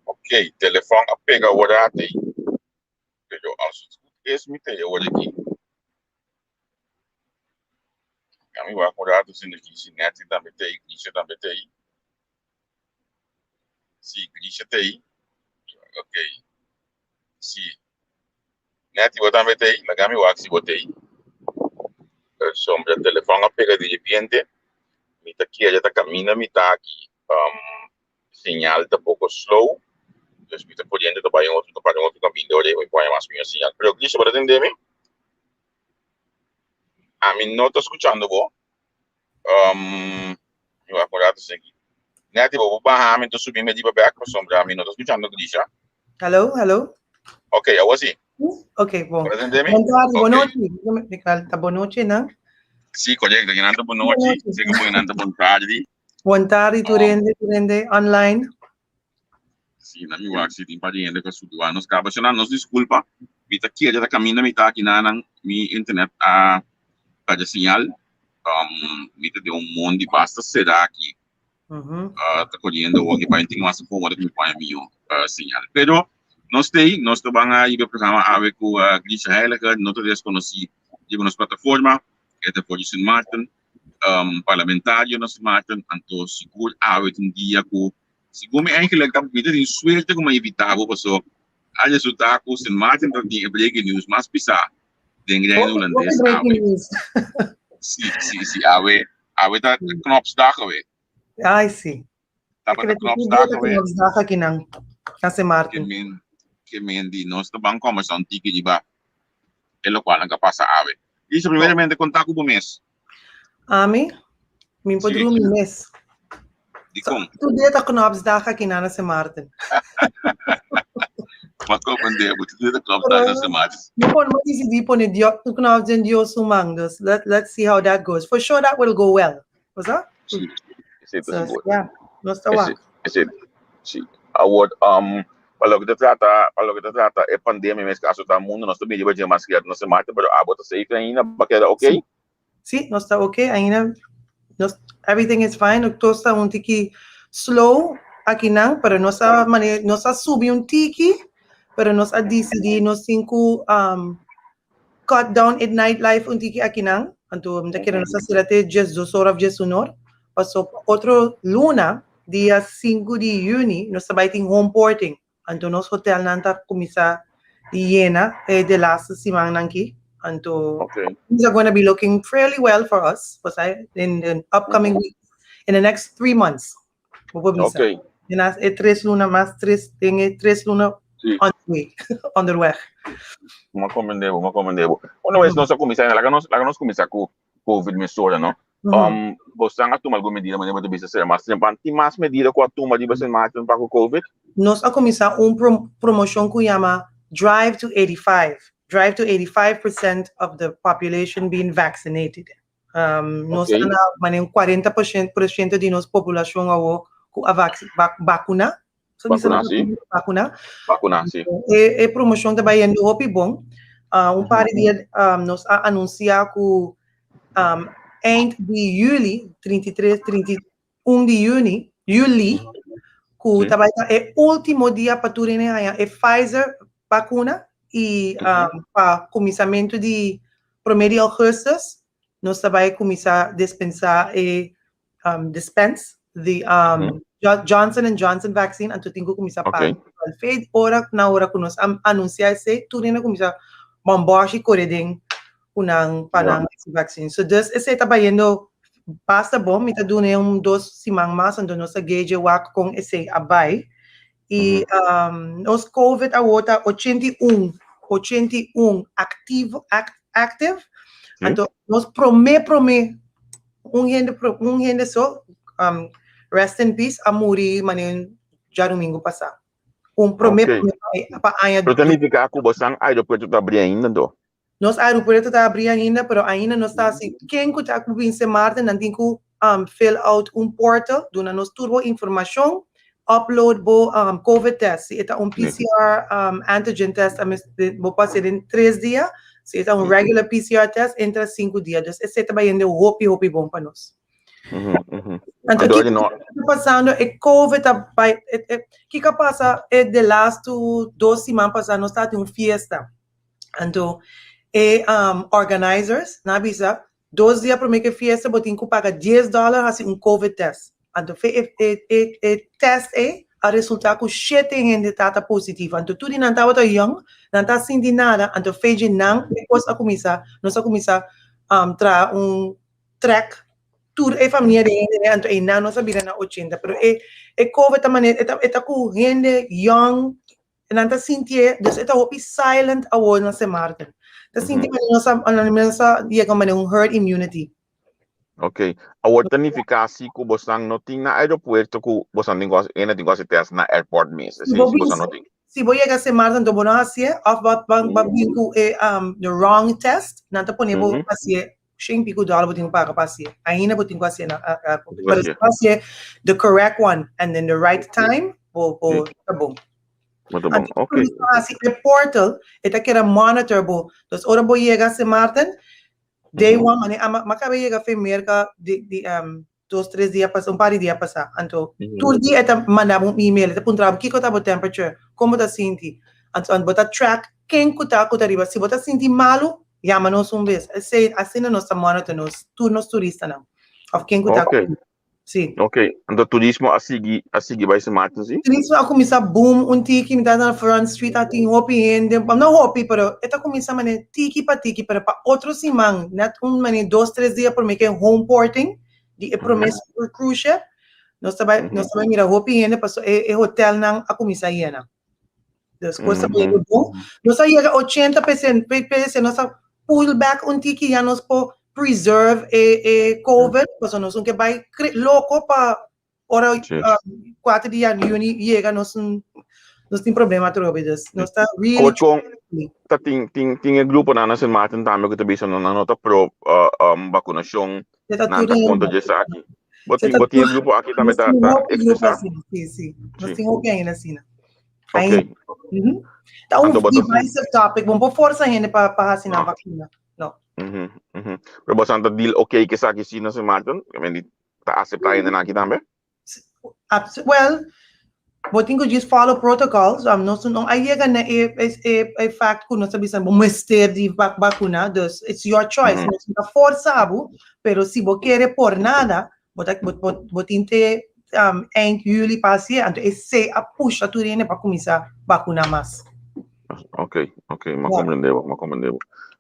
Ok, telefon a pega awor ati. Pero als het goed is, mi te awor aki. Ja, mi wak un rato sin de kisi net tambe te, Grisha tambe te. Si, Grisha te. Ok. Si. Netty, bo tambe t'ei? Laga mi wak si bo t'ei. Sombra telefòn a pega di repente. Mi ta kere ta kaminda mi ta aki. Señal ta poko slow. Dus mi ta poriendo ta bai un otro ta para un otro kaminda ora ei mi por haña mas mihó señal. Pero Grisha, bo ta tende mi? Ami no ta skuchando bo. Um, mi wak un rato seki. Netty, bo por baha mi to subi mi riba bek pasobra mi no ta skuchando Grisha. Hallo, hallo. Ok, awor si. Ok, bon. Bo ta tende mi? Bon tardi, Ok. bon nochi. Ta bon nochi, nan? Si, korekto. Kinan ta bon nochi. Sé ku kinan ta bon tardi. Bon tardi, tur hende, tur hende online. Si, na mi wak si tin par di hende ku a subi wak nos kaba. Shona, nos diskulpa. Mi ta kere ta kaminda mi ta aki nanan mi internet a falla señal. Um, mi ta den un mondi basta será aki. Uh, ta koriendo awor aki pa tin mas forma ku mi pone mihó uh, señal. Pero nos tei, nos ta ban a hiba e programa awe ku uh, Grisha Heiliger, no ta deskonosí riba nos plataforma. E ta for di Sint Maarten, um, parlamentario na Sint Maarten. Anto sigur awe ta un dia ku Segun mi eigenlijk ta mi ta tin suerte ku mi a invitá bo paso a resultá ku Sint Maarten ta tin e breaking news mas pisá den Reino Hulandes awe. Si, si, si, awe, awe ta Knopsdag awe. Ai, si. Tabata Knopsdag awe. Knopsdag aki nan, na Sint Maarten. Ke men, ke men di nos ta ban kòmbersá un tiki riba e lokualnan ku a pasa awe. Lisa, primeramente konta ku bo mes. Ami? Mi por drumi mes. Dikon? Tur dia ta Knopsdag aki na Sint Maarten. Ma comprende, bo tur dia ta Knopsdag na Sint Maarten. Mi por mi disidí pone Dios, Knops den Dios su man, dus let, let's see how that goes. For sure that will go well. Bo sa? Sí, esei ta sigur. Yeah, nos ta wak. Esei, sí. Awor, um, pa loke ta trata, pa loke ta trata e pandemia mes ku a asotá mundu, nos ta mira riba dje mas na Sint Maarten, pero abo ta safe ainda, bo a keda okay? Sí. Sí, nos ta ok ainda. Nos, everything is fine. Nos ta un tiki slow akinan, pero nos a mane, nos a subi un tiki, pero nos a disidí nos tin ku um, cut down e nightlife un tiki akinan. Anto, mi ta kere nos a sera te 12 or of 11 or. Paso otro luna, dia 5 di juni, nos ta bai tin home porting. Anto nos hotelnan ta cuminsa di yena e de laatste simannan ki. Anto Okay. things are gonna be looking fairly well for us, pues ay, in the upcoming weeks, in the next 3 months. Bo por bisa. Okay. Den as e tres luna mas tres, den e tres luna Sí. on the way, onderweg. M'a comprende bo, m'a comprende bo. Una vez nos a cuminsa, laga nos, laga nos cuminsa cu Covid mesora, no? Um, bosnan a tuma algun medida manera bo ta bisa ser mas trempan? Tin mas medida ku a tuma riba Sint Maarten pa ku Covid? Nos a kuminsá un promoshon ku yama Drive to 85, Drive to 85% of the population being vaccinated. Um, nos ta na manera un 40 por ciento di nos populashon awo ku a vakuná. Vakuná, si. Vakuná. Vakuná, si. E, e promoshon ta bayendo hopi bon. Un par di dia nos a anunsiá ku eind di yüli, 33, 31 di yüni, yüli, ku ta bai ta e último dia pa tur hende haña e Pfizer bakuna i pa kuminsamentu di promé di ougùstùs nos ta bai kuminsá dispensá e dispense the Johnson and Johnson vaccine, anto tin ku kuminsá paga. Fe ora na ora ku nos a anunsiá esei, tur hende a kuminsá bòmbòshi kore den ku nan pa nan hasi vaccine. So dus esei ta bayendo basta bon, mi ta duna e un dos siman mas, anto nos ta geje wak kon esei a bai. I nos covid awor ta 81, 81 aktivo, active, anto nos promé promé un hende un hende so, rest in peace, a muri manera djadumingu pasá. Un promé promé pa aña. Pero ta nifiká ku bosan aeropuerto ta abrí ainda anto? Nos aeropuerto ta abrí ainda, pero ainda nos ta hasi ken ku ta ku bin Sint Maarten nan tin ku fill out un portal, duna nos tur bo informashon, upload bo covid test. Si e ta un PCR antigen test bo por hasi den tres dia, si e ta un regular PCR test entra sinku dia. Dus esei ta bayendo hopi hopi bon pa nos. Anto kiko ta pasando e covid ta bai, kiko a pasa e de lastu dos siman pasa nos tabatin un fiesta. Anto e organizers nan a bisa dos dia prome ku e fiesta bo tin ku paga dies dòler hasi un covid test. Anto fe e e e e test ei a resulta ku shete hende tata positivo. Anto tur di nan tabata yòn, nan ta sinti nada, anto fe dje nan e kos a kuminsá, nos a kuminsá traha un trèk tur e famia di hende anto einan nos a bira na 80. Pero e e covid ta manera e ta e ta ku hende yòn. Nan ta sintié, dus e ta hopi silent awor na Sint Maarten. Ta sinti manera nos a, nos a yega manera un herd immunity. Ok. Awor ta nifiká si ku bosan no tin na aeropuerto ku bosan tin ku hasi, hende tin ku hasi tèst na airport mes. Si bo bosan no tin. Si bo yega Sint Maarten anto bo no hasié òf bo bo bin ku e the wrong test, nan ta pone bo hasié shen pico dòler bo tin ku paga pa hasié. Ainda bo tin ku hasié na airport. Pero si bo hasié the correct one and in the right time, bo bo ta bon. Bo ta bon, ok. Anto hasi e portal, e ta keda monitor bo. Dus ora bo yega Sint Maarten, day one, mane a mi a kaba yega fe Merka di di dos tres dia pasa, un par di dia pasa. Anto tur dia e ta manda bo un email, e ta puntra bo kiko ta bo temperature, kon bo ta sinti. Anto bo ta track ken ku ta ku ta riba. Si bo ta sinti malu, yama nos un bes. Esei asina nos ta monitor nos tur nos turistanan of ken ku ta Ok. Sí. Ok, anto turismo a sigui a sigui bai Sint Maarten sí? Turismo a kuminsá boom un tiki, mi ta na Front Street a tin hopi hende, no hopi pero e ta kuminsá manera tiki pa tiki, pero pa otro siman, net un manera dos tres dia promé ku e homeporting di e promé cruise ship, nos ta bai nos ta bai mira hopi hende pasobra e hotelnan a kuminsá yena. Dus kos ta bai bon. Nos a yega 80 pc, nos a pull back un tiki ya nos por preserve e e covid, pasobra nos no ke bai loko pa ora 4 di juni yega nos nos tin problema atrobe. Dus nos ta really Kort kon ta tin tin tin e gruponan na Sint Maarten tambe ku ta bisa no nan no ta pro vakunashon, nan ta kontra di esaki. Bo tin bo tin e grupo aki tambe ta ta ekspresá? Si, si. Nos tin hopi ainda asina. Ok. Ta un divisive topic. Bo no por forsa hende pa pa hasi nan vakuna. No. Pero bo ta deal ok ku esaki si na Sint Maarten? Ta aseptá hendenan aki tambe? Well, bo tin ku djis follow protocols. Nos no a yega na e e e fact ku nos ta bisa bo mester di bakuna. Dus it's your choice. Nos no ta forsa bo, pero si bo kere por nada, bo ta bo bo tin te eind juli pa hasié. Anto esei a pusha tur hende pa kuminsá bakuna mas. Ok, ok, m'a comprende bo, m'a comprende bo.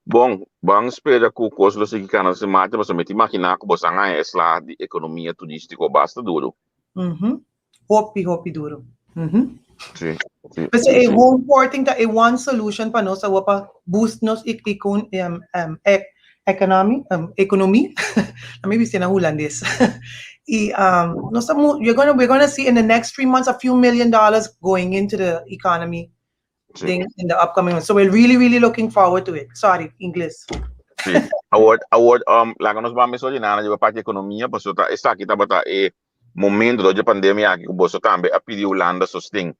Bon, ban spera ku kos lo sigui kana sin marcha, pasobra mi ta imaginá ku boso a haña e sla di ekonomia turístiko basta duru. Mhm. Hopi, hopi duru. Mhm. Sí, sí, P'esei sí, e sí. home porting ta e one solution pa nos awor pa boost nos ikon e economy, ekonomi, a mi bis'é na hulandes. I nos ta we're gonna, we're gonna see in the next 3 months a few million dollars going into the economy Sí. in the upcoming one. So we're really, really looking forward to it. Sorry, English. Sí. Awor, awor, laga nos ban mesora di nana riba parti ekonomia, pasobra ta esaki tabata e momento dor dje pandemia aki ku boso tambe a pidi Hulanda sosten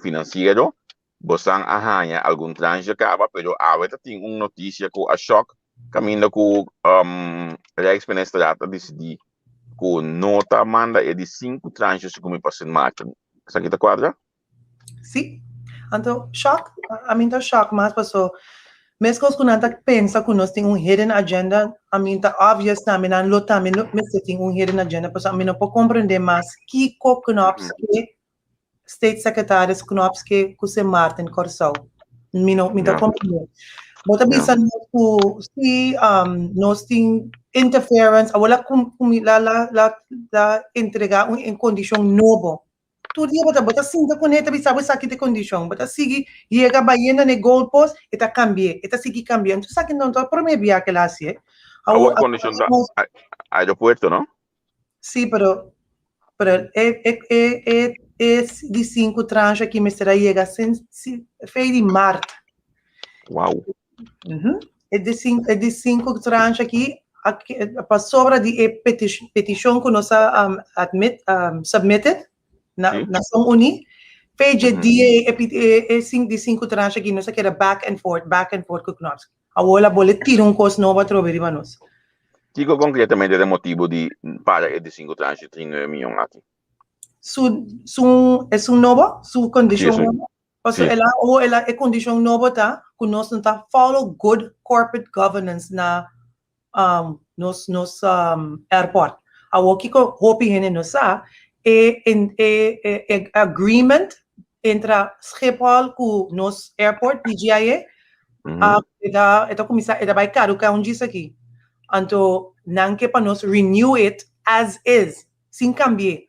finansiero. Bosan a haña algun tranche kaba, pero awe ta tin un notisia ku a shòk kaminda ku Rijksministerraad a disidí ku no ta manda e di sinku tranche segun mi pa Sint Maarten. Esaki ta kuadra? Sí. Anto shòk, ami ta shòk mas paso meskos ku nan ta pensa ku nos tin un hidden agenda, ami ta obvious tambe nan lo tambe mester tin un hidden agenda paso ami no por komprende mas kiko Knops ke State Secretaris Knops ke ku Sint Maarten Kòrsou. Mi no mi ta komprende. Bo ta bisa nos ku si nos tin interference awor la la la la la entrega un kondishon nobo. Tur dia bo ta sinta kuné ta bisa bo esaki ta e kondishon. Bo ta sigui yega bayendo na e goalpost e ta kambi'é, e ta sigui kambi'é. Anto esaki no ta promé bia ku el a hasié. Awor kondishon ta aeropuerto no? Sí, pero pero e e e e e di sinku tranche aki mester a yega sin si fei di mart. Wow. E di sinku e di sinku tranche aki pasobra di e petishon ku nos a um, admit um, submitted na sí. Nacion Uní. Fei dje dia e e e e di sinku tranche aki nos a keda back and forth, back and forth ku Knops. Awor la bole tira un kos nobo atrobe riba nos. Kiko konkretamente ta e motibu di para e di sinku tranche 39 miyon aki? Su su esun nobo, su kondishon nobo. Pasobra el a awor el a e kondishon nobo ta ku nos no ta follow good corporate governance na nos nos airport. Awor kiko hopi hende no sa e e e agreement entra Schiphol ku nos airport PGIA e ta e ta kuminsá e ta bai kaduká un djis aki. Anto nan ke pa nos renew it as is sin kambi'é.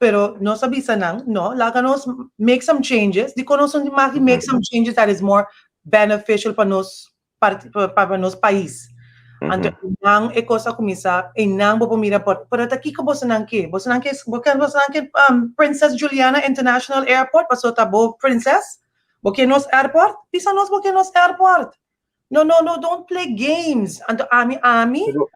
Pero nos a bisa nan no laga nos make some changes dikon nos no mag make some changes that is more beneficial pa nos pa nos pais. Anto einan e kos a kuminsá, einan bo por mira por, pero ta kiko bosonan ke? Bosonan ke, bosonan ke Princess Juliana International Airport pasobra ta bo princess? Bo ke nos airport? Bisa nos bo ke nos airport. No, no, no, don't play games. Anto ami, ami. Pero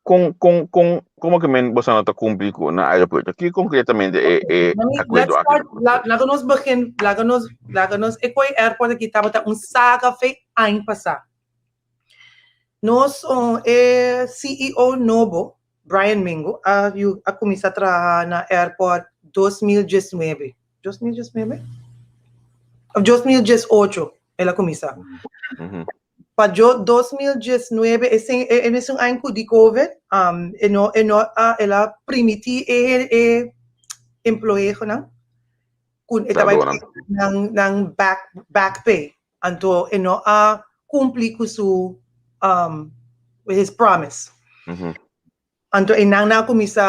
kon, kon, kon, komo ke men bosonan ta kumpli ku na aeropuerto? Kiko konkretamente e, e akuerdo aki? Laga nos begin, laga nos, laga nos, e koi airport aki tabata un saga fe aña pasá. Nos e CEO nobo, Brian Mingo, a a kuminsá traha na airport 2019. 2019? Of 2018 el a kuminsá. Pa jo 2019 e e mesun aña ku di COVID, e no e no a el a primití e e employeenan ku e ta bai nan nan back back pay. Anto e no a kumpli ku su with his promise. Anto e nan a kuminsá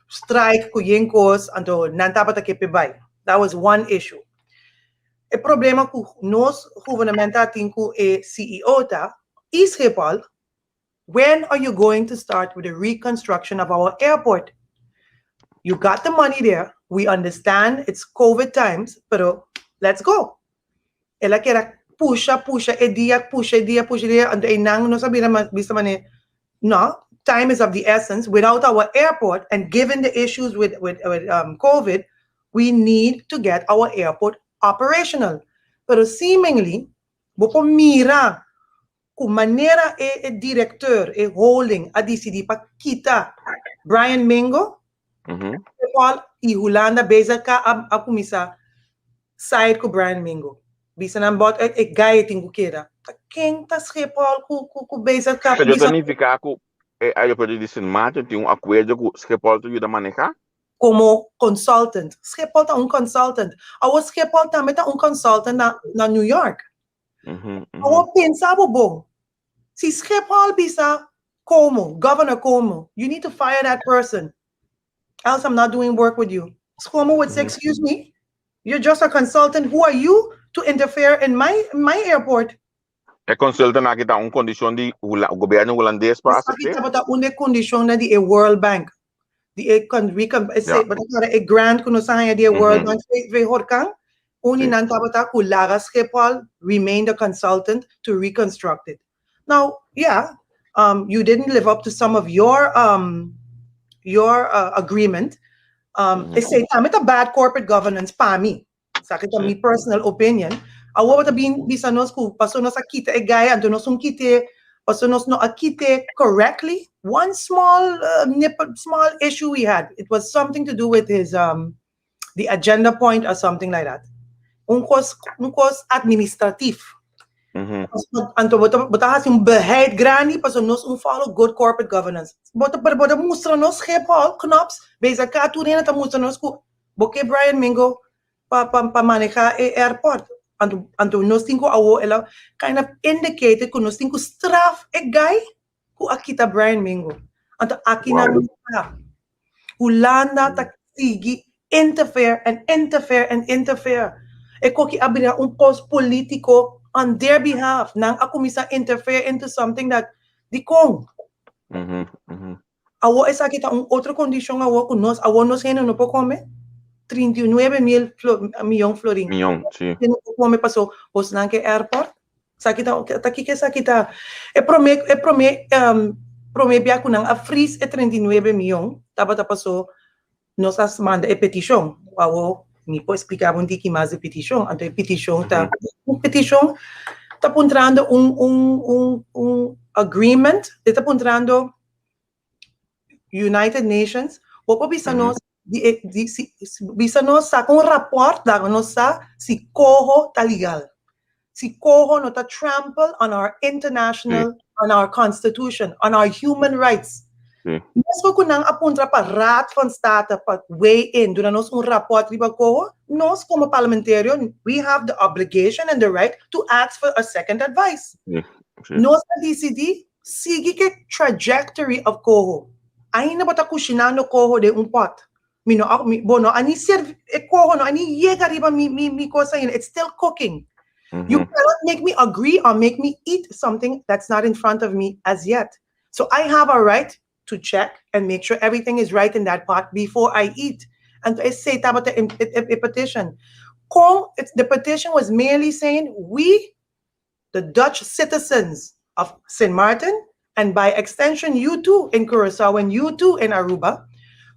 strike ku yen kos, anto nan tabata ke p'e bai. That was one issue. E problema ku nos gouvernement a tin ku e CEO ta, i Schiphol, when are you going to start with the reconstruction of our airport? You got the money there, we understand it's COVID times, pero let's go. El a keda pusha, pusha e dia, pusha e dia, pusha e dia, anto einan nos a bira bisa manera, no, time is of the essence, without our airport and given the issues with with with COVID, we need to get our airport operational. Pero seemingly, bo por mira ku manera e e directeur, e holding a disidí pa kita Brian Mingo, Schiphol i Hulanda BZK a a kuminsá side ku Brian Mingo. Bisa nan bòt e guy e tin ku keda. Ta ken ta Schiphol ku ku ku BZK? Pero ta nifiká ku e aeropuerto di Sint Maarten tin un akuerdo ku Schiphol ta yuda manehá? Komo consultant. Schiphol ta un consultant. Awor Schiphol tambe ta un consultant na na New York. Awor pensa bo bon. Si Schiphol bisa Cuomo, Governor Cuomo, you need to fire that person. Else I'm not doing work with you. Cuomo would say, excuse me, you're just a consultant. Who are you to interfere in my my airport? E consultant aki ta un kondishon di gobièrnu hulandes pa asept'é? Esaki tabata un di e kondishonnan di e World Bank. Di e e grant ku nos a haña di e World Bank fe horkan, un di nan tabata ku laga Schiphol remain the consultant to reconstruct it. Now, yeah, you didn't live up to some of your your agreement. Esei tambe ta bad corporate governance pa mi. Esaki ta mi personal opinion. Awor bo ta bin bisa nos ku paso nos a kita e guy, anto nos un kit'é paso nos no a kit'é correctly. One small nip, small issue we had. It was something to do with his the agenda point or something like that. Un kos administratief. Anto bo ta hasi un beleid grandi paso nos un follow good corporate governance. Bo ta mustra nos Schiphol, Knops, BZK, tur hende ta mustra nos ku bo ke Brian Mingo pa maneha e airport. Anto nos tin ku awo el a kind of indicated ku nos tin ku straf e guy ku a kita Brian Mingo. Anto aki na Hulanda ta sigui interfere and interfere and interfere. E kos aki a bira un kos politiko on their behalf. Nan a kuminsá interfere into something that di kon. Awo esaki ta un otro kondishon awo ku nos awo nos hende no por kome 39 mil mion florin. Mion, si. No por kome paso bosnan ke airport. Esaki ta ta kiko esaki ta e promé bia ku nan a freeze e 39 mion tabata paso nos a manda e petishon. Awo mi por splika un tiki mas e petishon. Anto e petishon ta un petishon ta puntrando un agreement, ta puntrando United Nations, bo por bisa nos di si, bisa nos saka un rapport da nos sa si coho ta legal. Si coho no ta trample on our international, on our constitution, on our human rights. Mes ku nan a puntra pa Raad van State pa weigh in, duna nos un rapport riba coho, nos komo parlamentario, we have the obligation and the right to ask for a second advice. Nos a disidí sigui ku trajectory of coho. Ainda bo ta kushinando coho den un pot. Mi no, mi, bo no a ni serve e coho no a ni yega riba mi kos ainda. It's still cooking. You cannot make me agree or make me eat something that's not in front of me as yet. So I have a right to check and make sure everything is right in that pot before I eat. And esei tabata a petition. The petition was merely saying we, the Dutch citizens of St. Martin, and by extension you too in Curacao and you too in Aruba,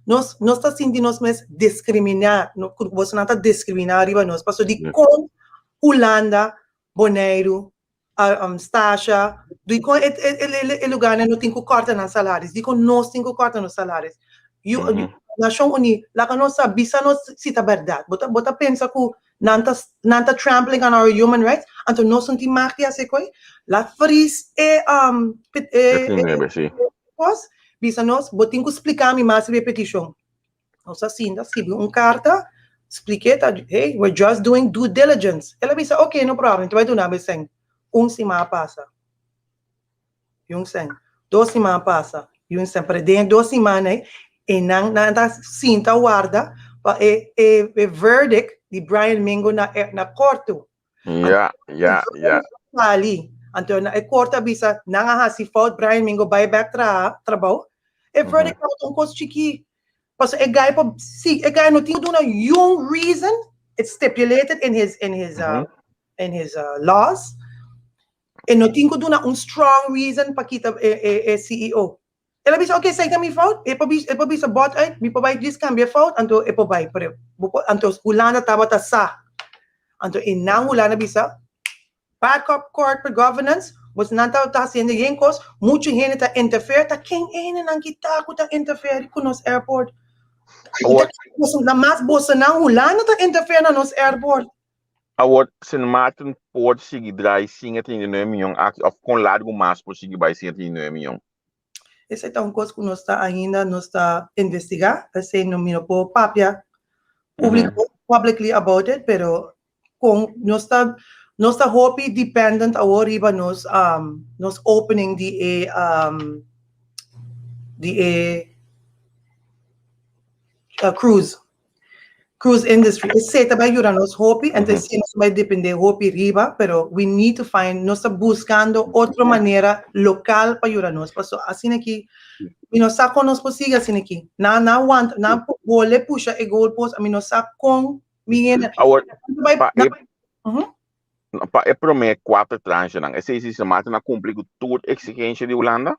nos ta sinti nos mes diskriminá, no, boso ta diskriminá riba nos, paso di kon Hulanda, Boneiru, Statia, di kon e lugá no tin ku kòrta nan salario, di kon nos tin ku kòrta nos salario. Nashon Uní, laga nos bisa nos si ta berdat. Bo ta pensa ku nan ta trampling on our human rights, anto nos no tin mag di hasi kos. La freeze e 39, si. Kos, bisa nos, bo tin ku splika mi mas e petishon. Nos asina, skirbi un karta, splik'é, "Hey, we're just doing due diligence." El a bisa, "Okay, no problem, bai duna sèn." Un siman pasa. Un sèn. 2 siman pasa. Un sèn. Pero den 2 siman, né, e nan ta sinta warda pa e verdict di Brian Mingo na korte. Ali. Anto na e korte a bisa nan a hasi fout, Brian Mingo bai back trabou. E verdict mm un kos chikí. Paso e guy pa si e guy no tin duna un reason. It's stipulated in his laws. E no tin ku duna un strong reason pa kita e CEO. El a bisa, "Okay, esei ta mi fout, e por bisa bot uit, mi por bai djis kambia fout," anto e por bai, pero anto Hulanda tabata sa. Anto e nan Hulanda bisa, "Bad corporate governance, boso nan ta hasiendo yen kos, muchu hende ta interfere." Ta ken e nan kita ku ta interfere ku nos airport? Awor, Na mas boso nan Hulanda ta interfere na nos airport. Awor, Sint Maarten por sigui drai sin e 39 mion aki, òf kon largu mas por sigui bai sin e 39 mion? Esei ta un kos ku nos ta ainda nos ta investigá. Esei no mi no por papia publicly about it, pero kon nos ta hopi dependent awor riba nos opening di e cruise industry. Esei ta bai yuda nos hopi, anto esei nos bai dependé hopi riba, pero we need to find, nos ta buskando otro manera lokal pa yuda nos. Paso asina aki, mi no sa kon nos por sigui asina aki. Nan want, nan bolbe pusha e goalpost, mi no sa kon mi hende. Awor, Bai, pa e, pa e promé kuater tranche nan, esei si Sint Maarten a kumpli ku tur eksigensia di Hulanda?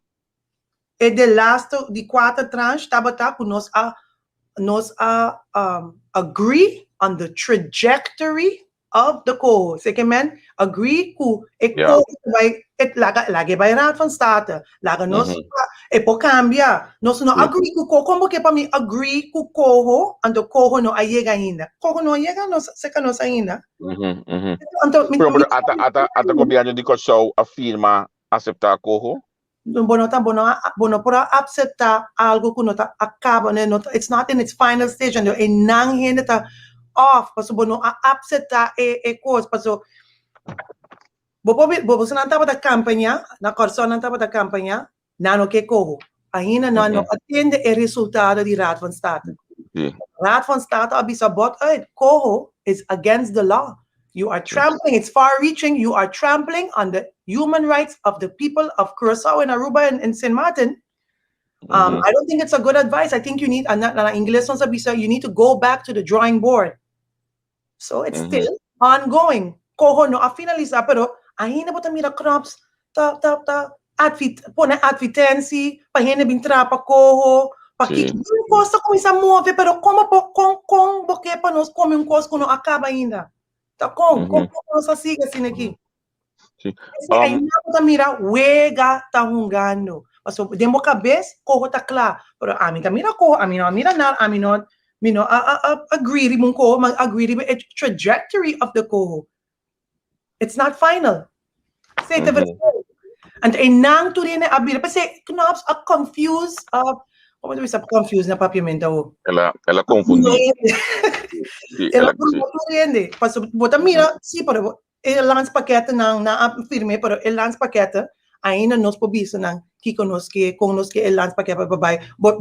E de laatste, di kuater tranche, tabata ku nos a agree on the trajectory of the coho. Ke men agree ku e coho bai et laga laga bai Raad van State. Laga nos e por kambia. Nos no agree ku coho. Kon ke pa mi agree ku coho, anto coho no a yega ainda? Coho no a yega nos serka nos ainda. Anto mi Pero ata gobièrnu di Kòrsou a firma aseptá coho? Bo no ta bo no por a acepta algo ku no ta a kaba, no ta, it's not in its final stage, anto e nan hende ta off pasobra bo no a acepta e kos, pasobra bo por bo boso nan tabata kampaña na Kòrsou, nan tabata kampaña, nan no ke koho ainda, nan no a tende e resultado di Raad van State. Raad van State a bisa bot uit, coho is against the law. You are trampling, it's far reaching, you are trampling on the human rights of the people of Curaçao and Aruba and St. Martin. I don't think it's a good advice. I think you need, na Ingles nos a bisa, you need to go back to the drawing board. So it's still ongoing. Coho no a finalisá, pero ainda bo ta mira Knops ta pone advertentie pa hende bin traha pa coho, pa ki kos ta kuminsá move, pero komo por kon bo ke pa nos kome un kos ku no a kaba ainda? Ta kon nos a sigui asina aki? Ainda bo ta mira wega ta hungando. Pasobra den bo kabes coho ta kla, pero ami ta mira coho, ami no a mira nada, ami no mi no a agree riba un coho, mi a agree riba e trajectory of the coho. It's not final. Esei ta verschil. Anto e nan tur hende a bira, p'esei Knops a confuse, como ta bisa confuse na papiamento awo? El a confundí. Sí, El a broma tur hende. Pasobra bo ta mira, sí, pero e landspakketten nan a firm'é, pero e landspakketten ainda nos por bisa nan kiko nos ke, kon nos ke e landspakket pa bai. Bo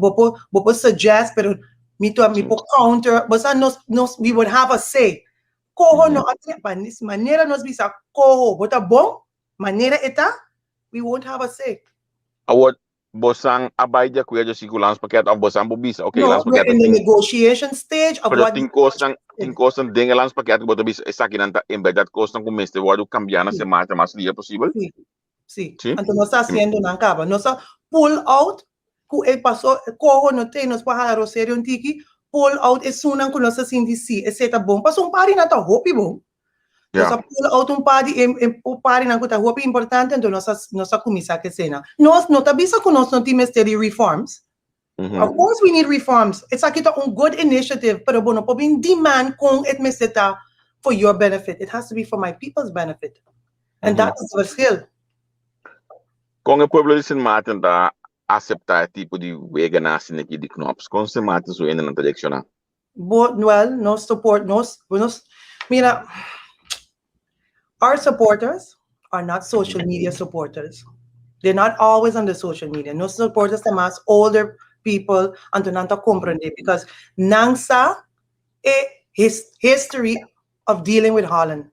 por suggest, pero mi por counter, bo sa nos we would have a say. Coho no a trepa, manera nos bisa coho, bo ta bon, manera e ta, we won't have a say. Awor, bosan a bai di akuerdo si ku landspakket of bosan por bisa, okay, No, we're landspakket in the negotiation stage of pero what tin kosnan den e landspakket ku bo ta bisa esakinan ta en berdat kosnan ku mester wòrdu kambiá na semana mas lihe posibel? Sí. Sí. Anto nos ta hasiendo nan kaba. Nos a pull out ku e paso coho no te nos por hala roserio un tiki, pull out esunnan ku nos a sinti sí, esei ta bon. Paso un par di nan ta hopi bon. Nos a pull out un par di un par di nan ku ta hopi importante, anto nos a kuminsá ku eseinan. Nos no ta bisa ku nos no tin mester di reforms. Of course we need reforms. Esaki ta un good initiative, pero bo no por bin demand kon e mester ta for your benefit. It has to be for my people's benefit. And that is the verschil. Kon e pueblo di Sint Maarten ta aseptá e tipo di wega nan asina aki di Knops? Kon Sint Maarten su hendenan ta reakshoná? Bo, well, nos support, nos, mira, our supporters are not social media supporters. They're not always on the social media. Nos supporters ta mas older people, anto nan ta komprendé because nan sa e history of dealing with Holland.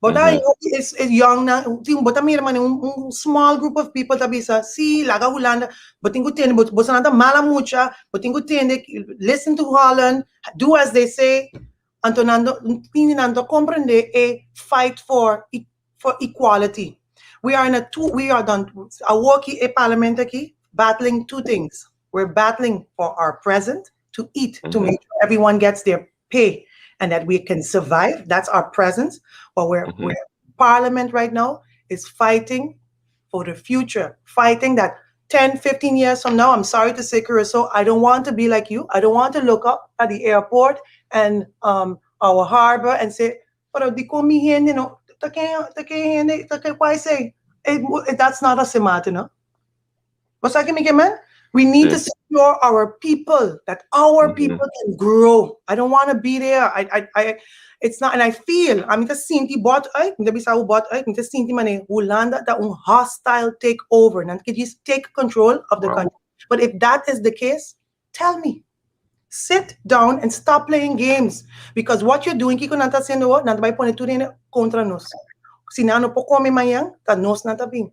But is young na, tin bo ta mira mane un small group of people ta bisa, "Si, laga Hulanda, bo tin ku tende, bo nan ta mala mucha, bo tin ku tende, listen to Holland, do as they say." Anto nan tin nan ta komprendé e fight for equality. We are in a two, we are done, awoki e parliament aki, battling two things. We're battling for our present, to eat, to make sure everyone gets their pay and that we can survive. That's our presence. But we're parliament right now is fighting for the future, fighting that 10, 15 years from now, I'm sorry to say, Curacao, I don't want to be like you. I don't want to look up at the airport and our harbor and say, "Pero di kon mi hende no, ta ke hende, ta ke why say, that's not a Sint Maarten, no?" What's that ke men? We need to secure our people, that our people can grow. I don't want to be there. It's not, and I feel, I mean, ta sinti bot uit, mi ta bisa bot uit, mi ta sinti mane, Hulanda ta un hostile takeover. Nan ke just take control of the country. But if that is the case, tell me. Sit down and stop playing games. Because what you're doing, kiko nan ta hasiendo, nan ta bai pone tur kontra nos. Si nan no por kome mañan, ta nos nan ta bin.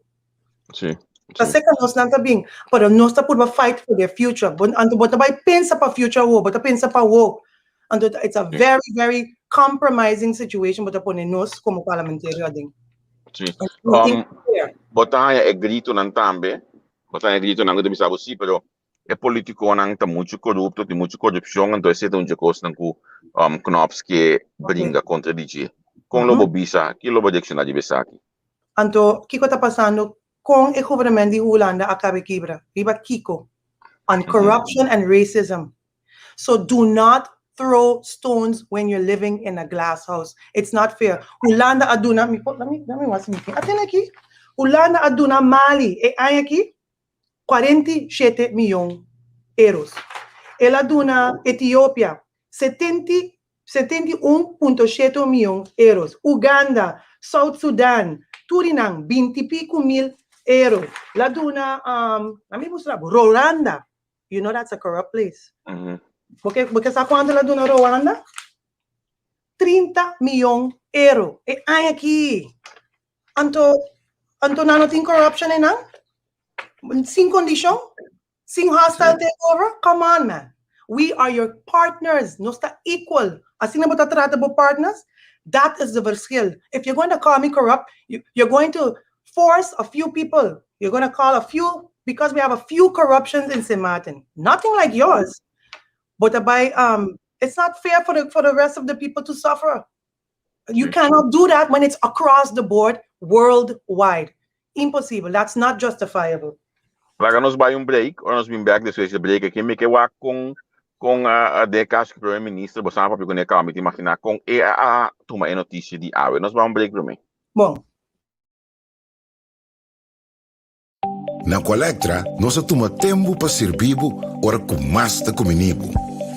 Ta seka nos nan ta bin. Pero nos ta purba fight for their future. Bon, anto bo ta bai pensa pa future wo, bo ta pensa pa wo. Anto it's a very, very compromising situation bo ta pone nos komo parlamentario aden. Bo ta haña e gritonan tambe. Bo ta haña e gritonan ku ta bisa bo sí, pero E politiconan ta mucho corupto, tin mucho corupcion, anto esei ta un dje cosnan cu Knops ke bringa contra di dje. Con lo bo bisa? Ki lo bo reacciona riba esaki? Anto, kiko ta pasando con e gouvernement di Hulanda a cabe kibra? Riba kiko? On corruption and racism. So do not throw stones when you're living in a glass house. It's not fair. Hulanda a duna, mi por, lami, lami wak si mi tin. Atene aki. Hulanda a duna Mali e aña aki 47 miyon euros. El a duna Etiopia 71.7 miyon euros. Uganda, South Sudan, tur di nan binti piku mil euro. El a duna, lami mustra bo, Rwanda. You know that's a corrupt place. Bo ke, bo ke sa kuantu el a duna Rwanda? 30 miyon euro e aña aki. Anto, anto nan no tin corruption einan? Sin kondishon? Sin hostile takeover? Come on man. We are your partners. Nos ta equal. Asina bo ta trata bo partners? That is the verschil. If you're going to call me corrupt, you, you're going to force a few people. You're going to call a few, because we have a few corruptions in Sint Maarten. Nothing like yours. But by, it's not fair for the rest of the people to suffer. You cannot do that when it's across the board, worldwide. Imposibel. That's not justifiable. Laga nos bai un break, ora nos bin bek despues di break aki, mi ke wak kon den e kaso ku Prome Minister bo sa papia kuné kaba, mi ta imaginá kon e a tuma e notisia di awe. Nos bai un break promé. Bon. Na Aqualectra nos a tuma tempu pa sirbi bo ora ku mas ta kumini bo.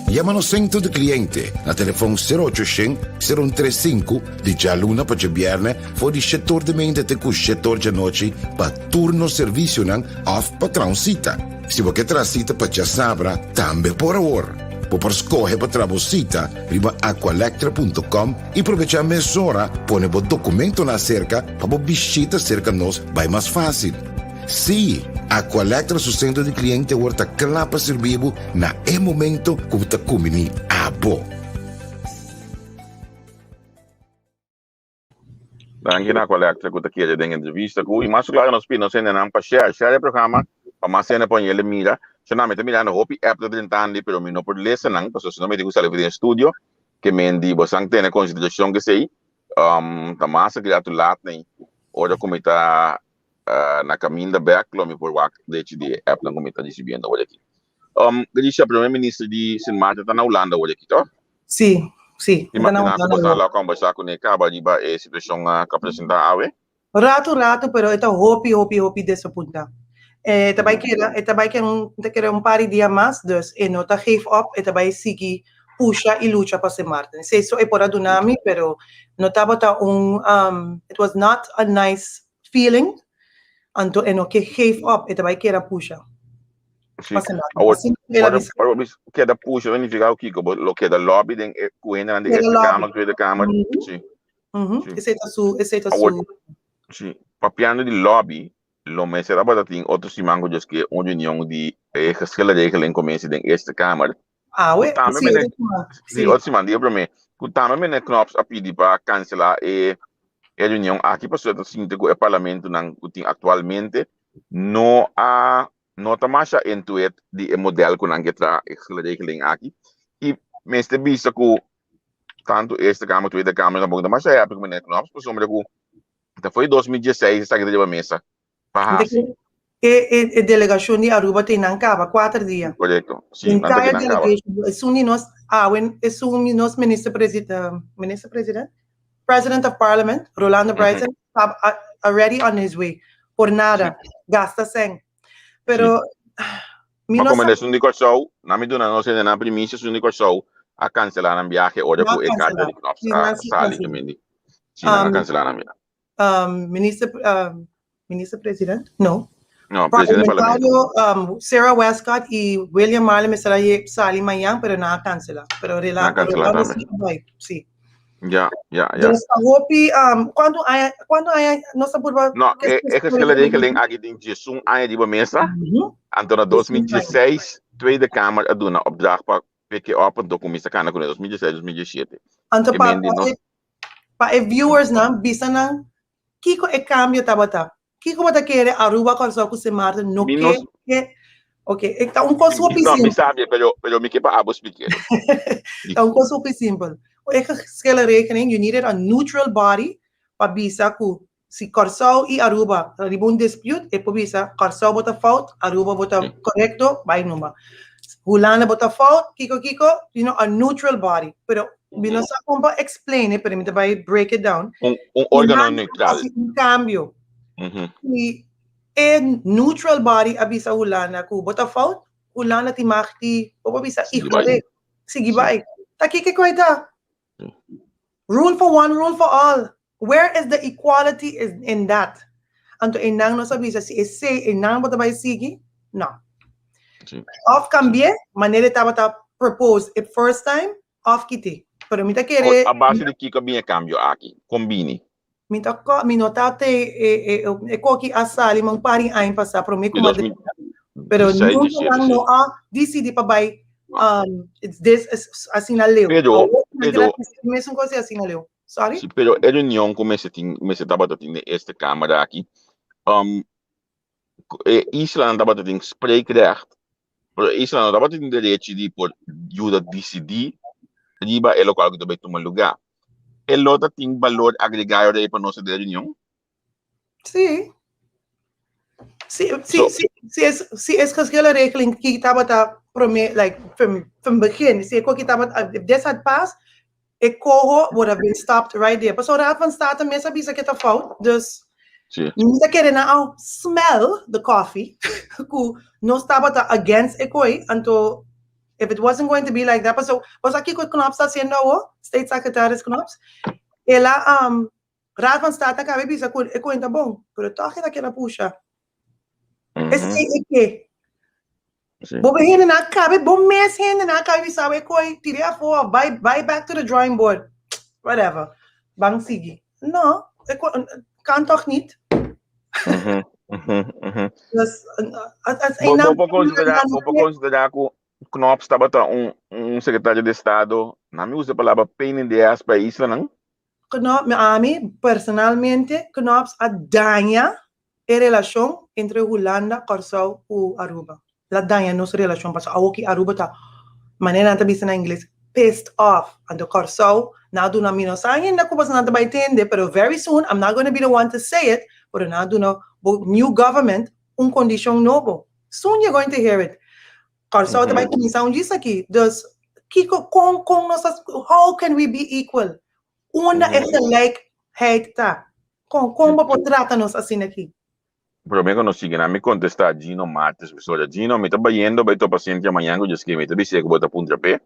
Yama nos sentro di kliente na telefon sero ocho shen, sero un tres sinku di djaluna pa djabièrnè for di shetor di mente te ku shetor djanochi pa tur nos servisionan òf pa traha un sita. Si bo ke traha sita pa djasabra tambe por awor. Bo por skohe pa traha bo sita riba aqualectra punto com i probechá mesora pone bo dokumentonan aserka pa bo bishita serka nos bai mas fásil. Sí, Aqualectra su sentro di kliente awor ta kla pa sirbi bo na e momento ku bo ta kumbiní abo. Danki na Aqualectra ku ta kere den entrevista ku i mas klaro nos pidi nos hendenan pa share, share e programa pa mas hende por yele mira. So na mi ta mirando hopi app ta drentandi pero mi no por lesa nan pasobra si no mi tin ku sali for den studio ke men di bosan tene konsiderashon kesei ta mas a kria tu lat nei ora ku mi ta na kaminda bek lo mi por wak dechi di e appnan ku mi ta risibiendo awor aki. Grisha, Prome Minister di Sint Maarten ta na Hulanda awor aki, toh? Sí, sí. Ti imaginá ku bo ta lo kombersá kuné kaba riba e situashon ku a presentá awe? Ratu ratu, pero e ta hopi, hopi, hopi desapuntá. E ta bai keda, e ta bai keda un, ta keda un par di dia mas, dus e no ta geef op, e ta bai sigui pusha i lucha pa Sint Maarten. Esei so e por a duna mi, pero no tabata un, it was not a nice feeling, anto e no ke geef op, e ta bai keda pusha. Sí. Awor, ora bo bisa keda pusha, lo nifiká kiko? Bo lo keda lobby den e ku hendenan di Eerste Kamer, Tweede Kamer? Sí. Sí. Esei ta su, esei ta su. Sí, papiando di lobby, lo mester tabata tin otro siman ku djoske un reunion di e geschillenregeling commissie den Eerste Kamer. Awe, Ku tambe sí, meneer, otro siman. sí, Sí. otro siman, dia promé, ku tambe meneer Knops a pidi pa kanselá e e reunion aki pasobra ta sinti ku e parlamentonan ku tin aktualmente no a no ta masha into it di e model ku nan ke traha e geschillenregeling aki i mester bisa ku tantu Eerste Kamer, Tweede Kamer tampoko ta masha happy ku meneer Knops pasobra ku ta foi 2016 esaki ta riba mesa pa hasi. E, e, e delegacion di Aruba te nan caba cuater dia. Correcto. Sí, nan ta Entire nan caba. delegation, esun di nos, awen, esun di nos minister president, minister president? President of Parliament, Rolando Bryson, tab already on his way. Por nada, gasta sen. Pero, mi Ma no como sa, esun di Kòrsou, nan mi duna nos hende nan primisia, esun di Kòrsou a cancelá nan biahe ora No a ku e carta cancelá. di Knops Sí, a nan sí sali cancelá. tambe di. Sí, nan a cancelá nan biahe. Minister, minister president? No. No, presidente del parlamento. Parlamentario Sarah Westcott y William Marlin mester a sali mañan, pero nan a cancela. Pero Nan a cancela Rolando tambe. sí a bai, sí. Ja, ja, ja. Dus ta hopi, cuanto aña, cuanto aña nos a purba No, e geschillenregeling aki tin 11 aña riba mesa. Anto na 2016 Tweede Kamer a duna opdracht pa pick it up, anto cuminsa cana cune 2016, 2017. Anto E pa, men di pa nos e, pa e viewers nan, bisa nan kiko e cambio tabata. Kiko bo ta kere Aruba, Kòrsou ku Sint Maarten no Mi ke nos ke. Ok, e ta un kos hopi No, mi simpel. sabi, pero mi ke pa abo splike. Ta un kos hopi simpel. E geschillenregeling, you needed a neutral body pa bisa ku si Kòrsou i Aruba ta riba un dispute, e por bisa Kòrsou bo ta fout, Aruba bo ta korekto, bai numa. Hulanda bo ta fout, kiko kiko, a neutral body. Pero mi no sa kon pa explain it, pero mi ta bai break it down. Un órgano neutral. Hasi un kambio. I e neutral body a bisa Hulanda ku bo ta fout, Hulanda tin mag di, bo por bisa ignor'é, sigui bai. Ta kiko ku e ta? Rule for one, rule for all. Where is the equality is in that? Anto einan nos a bisa si esei einan bo ta bai sigui? No. Of kambi'é manera e tabata propose e first time of kit'é. Pero mi ta kere. A base di kiko a bini e kambio aki? Kon bini? Mi ta ko, mi no ta te e e e koki a sali ma un par di aña pasá promé ku Pero nunca nan no a disidí pa bai this asina leu. Pero, pero. Mesun kos asina leu. Sorry? Si, pero e reunion ku mester tin, mester tabata tin den Eerste Kamer aki, e islanan tabata tin spreekrecht, pero e islanan no tabata tin derechi di por yuda disidí riba e lokual ku ta bai tuma lugá. E lo ta tin balor agregá ora ei pa nos den e reunion? Sí. Sí, sí, sí, sí es, sí es geschillenregeling ki tabata prome, like, from, from begin. Si e koki tabata, if this had passed, e coho would have been stopped right there. Pasobra Raad van State mes a bisa ke ta fout, dus mi ta kere nan a smell the coffee ku nos tabata against e koi, anto if it wasn't going to be like that, paso, paso kiko Knops ta hasiendo awo, Staatssecretaris Knops, el a um, Raad van State a kaba e bisa ku e koi ta bon, pero tòg e ta keda pusha. Esei e ke. Bo be hende nan a kaba, bo mes hende nan a kaba bisa bo e koi tir'é afó òf bai bai back to the drawing board. Whatever. Ban sigui. No, e koi kan tòg nit. Dus as Bo bo por konsiderá bo por konsiderá ku Knops tabata un un sekretario di estado, nan mi usa e palabra pain in the ass pa e islanan? Knops, ami personalmente, Knops a daña e relashon entre Hulanda, Kòrsou ku Aruba. El a daña nos relashon pasobra awoki Aruba ta, manera nan ta bisa na ingles, pissed off. Anto Kòrsou nan a duna, mi no sa ainda ku pasobra nan ta bai tende, pero very soon, I'm not gonna be the one to say it, pero nan a duna bo new government un kondishon nobo. Soon you're going to hear it. Kòrsou ta bai kuminsá un djis aki. Dus, kiko, kon, kon nos ta, how can we be equal? Unda e gelijkheid ta? Kon, kon bo por trata nos asina aki? Promé ku nos sigui nan, mi kontestá Gino Martes mesora. Gino, mi ta bayendo bai topa Cynthia mañan ku dje mi ta bis'é ku bo ta puntra p'e.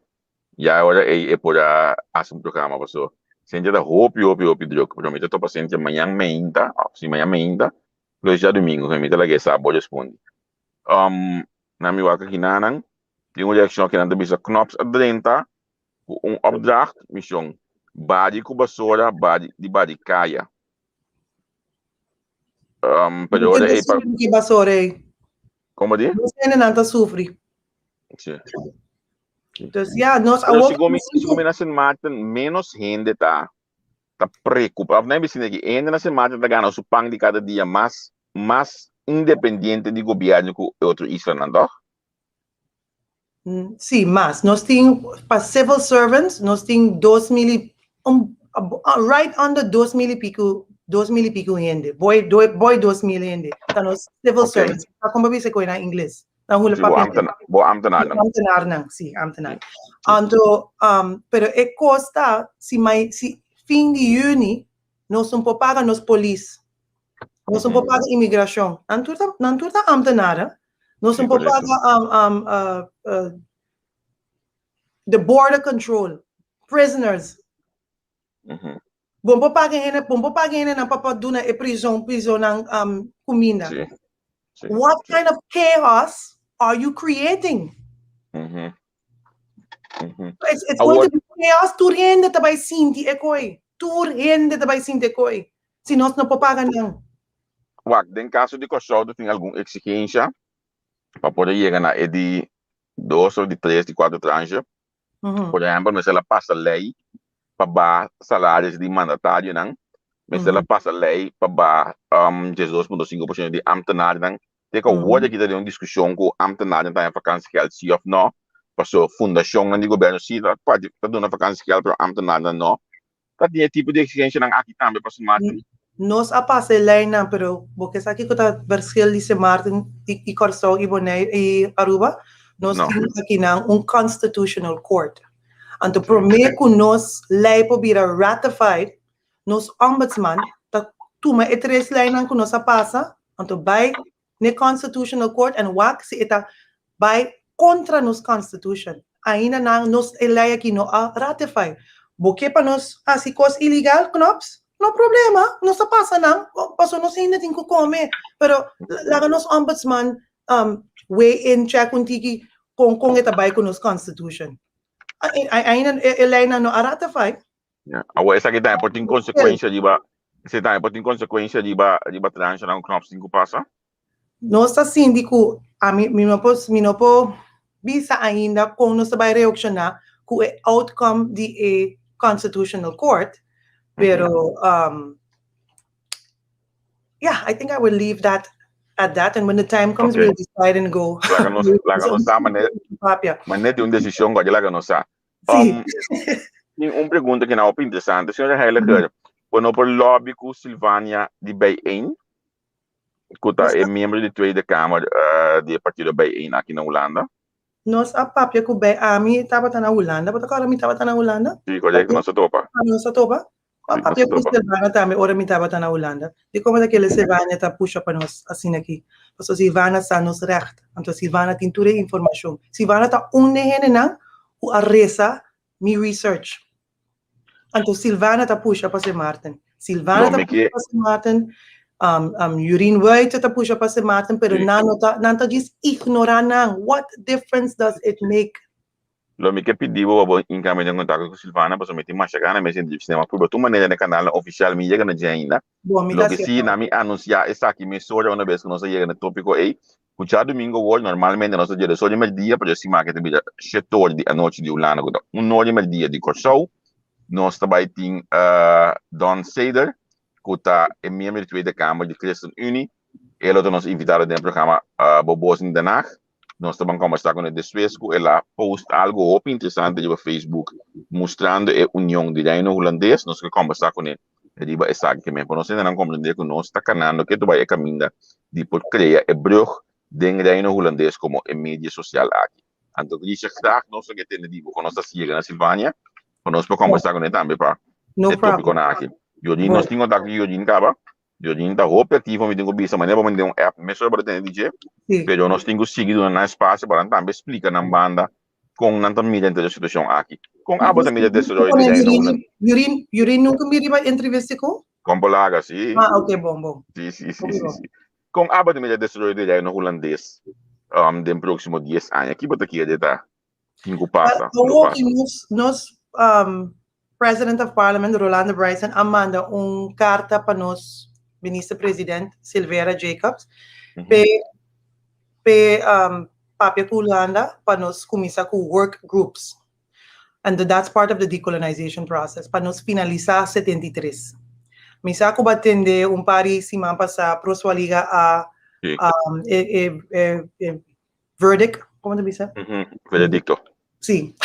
Ya e ora ei e por a hasi un programa paso Cynthia ta hopi hopi hopi druk. Pero mi ta topa Cynthia mañan meinta, òf si mañan meinta, lo es djadumingu, mi ta laga e sa bo respondi. Nan mi wak akinanan, tin un reakshon akinan ta bisa Knops a drenta ku un opdracht, mishon, bari ku basora, bari di bari kaya. Pero ora ei pa. Ki basora ei? Komo di? Nos hendenan ta sufri. Sí. Dus ja, nos Pero awor. segun mi, segun mi na Sint Maarten menos hende ta ta preocupa. Of nan bisina ki hende na Sint Maarten ta gana su pan di kada dia mas mas independiente di gobierno ku e otro islanan, toch? Sí, mas. Nos tin pa civil servants, nos tin 2000 i un right under 2000 i pico, 2000 i pico hende. Boy, boy 2000 hende. Ta nos civil servants. Ta kon bo bisa koe na ingles? Na hula Sí, bo papia. ambtena, bo ambtenaarnan. Ambtenaarnan, sí, ambtenaar. Anto, pero e kos ta, si mai, si fin di juni nos no por paga nos polis, nos no por paga imigrashon, nan tur ta, nan tur ta ambtenaar, Nos no por paga the border control, prisoners. Bo no por paga hende, bo no por paga hendenan pa por duna e prison, prisonnan kuminda. What kind of chaos are you creating? It's going to be chaos. Tur hende ta bai sinti e koi. Tur hende ta bai sinti e koi. Si nos no por paga nan. Wak, den kaso di Kòrsou ta tin algun eksigensha pa por a yega na e di dos of di tres, di kuater tranche. Por ehèmpel, mester a pasa lei pa baha salaris di mandatarionan, mester a pasa lei pa baha 12.5% di ámtenarnan. Te ku awor aki ta den un diskushon ku ambtenaren ta haña vakansiegeld si òf nò, paso fundashonnan di gobièrnu si ta ta duna vakansiegeld pero ambtenarnan nò. Ta tin e tipo di eksigenshanan aki tambe pa Sint Maarten? Nos a pasa e leinan, pero bo ke sa kiko ta verschil di Sint Maarten i Kòrsou i Bonaire i Aruba? Nos tin akinan un constitutional court. Anto promé ku nos lei por bira ratified, nos ombudsman ta tuma e tres leinan ku nos a pasa, anto bai n'e Constitutional Court en wak si e ta bai kontra nos Constitution. Ainda nan nos e lei aki no a ratify. Bo ke pa nos hasi kos ilegal, Knops? No problema, nos ta pasa nan, paso nos hende tin ku kome. Pero laga nos ombudsman weigh in, check un tiki kon kon e ta bai ku nos Constitution. Ainda e leinan no a ratify. Ja. Awor esaki tambe por tin konsekuensia riba esaki tambe por tin konsekuensia riba riba transhanan ku Knops tin ku pasa? Nos ta sinti ku ami mi no por mi no por bisa ainda kon nos ta bai reakshoná ku e outcome di e Constitutional Court, pero yeah, I think I will leave that at that and when the time comes we'll decide and go. Laga nos laga nos sa manera manera di un desishon ku a laga nos sa. Sí. Tin un pregunta ku na hopi interesante. Señora Heiliger, bo no por lobby ku Silvania di Bijeen, ku ta e miembro di Tweede Kamer di e partido Bijeen aki na Hulanda? Nos a papia ku Bij, ami tabata na Hulanda, bo ta kòrda mi tabata na Hulanda? Sí, korekto, nos a topa. Nos a topa. A papia ku Silvana tambe ora mi tabata na Hulanda. Di komo ta kende Silvania ta pusha pa nos asina aki? Pasobra Silvana sa nos recht. Anto Silvana tin tur e informashon. Silvana ta un di e hendenan ku a resa mi research. Anto Silvana ta pusha pa Sint Maarten. Silvana ta pusha pa Sint Maarten. Jurien Wuite ta pusha pa Sint Maarten, pero nan no ta, nan ta djis ignora nan. What difference does it make? Lo mi ke pidi bo pa bo hinka mi den kontakto ku Silvana pasobra mi tin masha gana mes entrevist'é ma prueba tur manera den kanalnan ofisial mi yega na dje ainda. Bo, mi ta Loke si na mi anunsiá esaki mesora una bes ku nos a yega na e topiko ei, ku djadumingu awor normalmente nos ta dje dos or di merdia pero e siman aki ta bira shete or di anochi di Hulanda ku ta un or di merdia di Kòrsou. Nos ta bai tin Don Seder ku ta e miembro di Tweede Kamer di ChristenUnie. E lo ta nos invitado den e programa Bo Bos in Den Haag. Nos ta ban kombersá ku ne despues ku el a post algu hopi interesante riba Facebook mustrando e union di Reino Hulandes. Nos ke kombersá ku ne riba esaki ke men pa nos hendenan komprendé ku nos ta kanando ke ta bai e kaminda di por krea e brug den Reino Hulandes komo e media sosial aki. Anto Grisha graag nos lo ke tende di bo kon nos ta siega na Silvania pa nos por kombersá ku ne tambe pa No e topikonan aki. Yodin nos tin kontakto ku Yodin kaba. Jordin ta hopi aktivo, mi tin ku bisa manera pa manda un app mesora bo ta tene di dje, pero nos tin ku sigui duna nan espasio pa nan tambe splika nan banda kon nan ta mira henter e situashon aki. Kon abo ta mira desaroyo di Reino Hulan? Jordin, Jordin nunka mira riba entrevista ku? Kon por laga, si. Ah, ok, bon, bon. Si, si, si, si, si. Kon abo ta mira desaroyo di Reino Hulandes den próksimo dies aña? Ki bo ta kere ta tin ku pasa? Awor ki nos, nos President of Parliament Rolando Bryson a manda un karta pa nos Minister President Silvera Jacobs p'e p'e papia ku Hulanda pa nos kuminsá ku work groups. Anto that's part of the decolonization process pa nos finalisá 73. Mi sa ku bo a tende un par di siman pasá Proswaliga a e e e verdict, como ta bisa? Veredicto. Sí.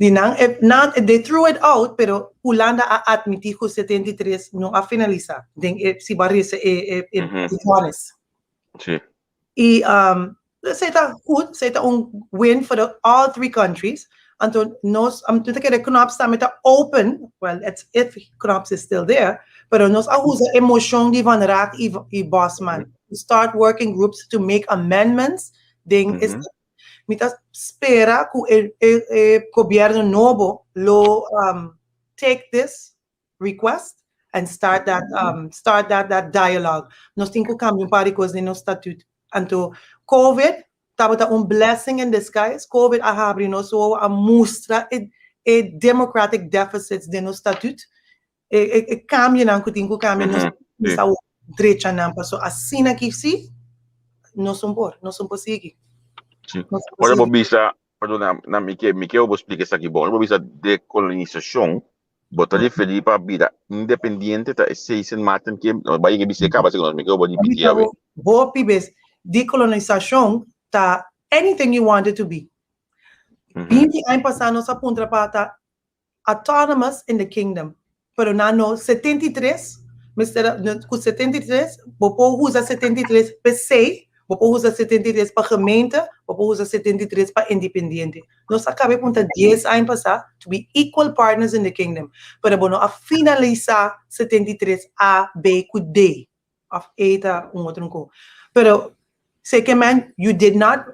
Di nan, e, nan, they threw it out, pero Hulanda a admiti cu 73 no a finalisa den e, si bo a reza e, e, e, e vonnis. Sí. Y um, esey ta goed, esey ta un win for the all three countries. Anto nos, um, ta kere Knops tambe ta open, well, it's if Knops is still there, pero nos a usa e mocion di Van Raak y, y Bosman. Start working groups to make amendments den mm -hmm. Mi ta spera ku e, e, e gobierno nobo lo um, take this request and start that um, start that that dialogue. Nos tin ku kambia un par di kos den nos statut. Anto COVID tabata un blessing in disguise. COVID a habri nos wowo, a mustra e, e democratic deficits den nos statut. E, e, e kambionan ku tin ku kambia nos sa drecha nan paso asina ki si nos un por, nos un por sigui. Sí. Ora bo bisa, perdona, na mi ke, mi ke bo splika esaki bon. Ora bo bisa dekolonisashon, bo ta referí pa bira independiente ta esei Sint Maarten ke, no bai yega bisa e kaba segun nos, mi ke bo ripití awe. Hopi bes. Decolonisashon ta anything you want it to be. 20 aña pasá nos a puntra pa ta autonomous in the kingdom. Pero nan no 73, mester ku 73, bo por usa 73 PC, bo por usa 73 pa gemeente, bo por usa 73 pa independiente. Nos a kaba punta 10 aña pasá to be equal partners in the kingdom. Pero bo no a finalisá 73 A, B ku D. Of E ta un otro ko. Pero ke men, you did not,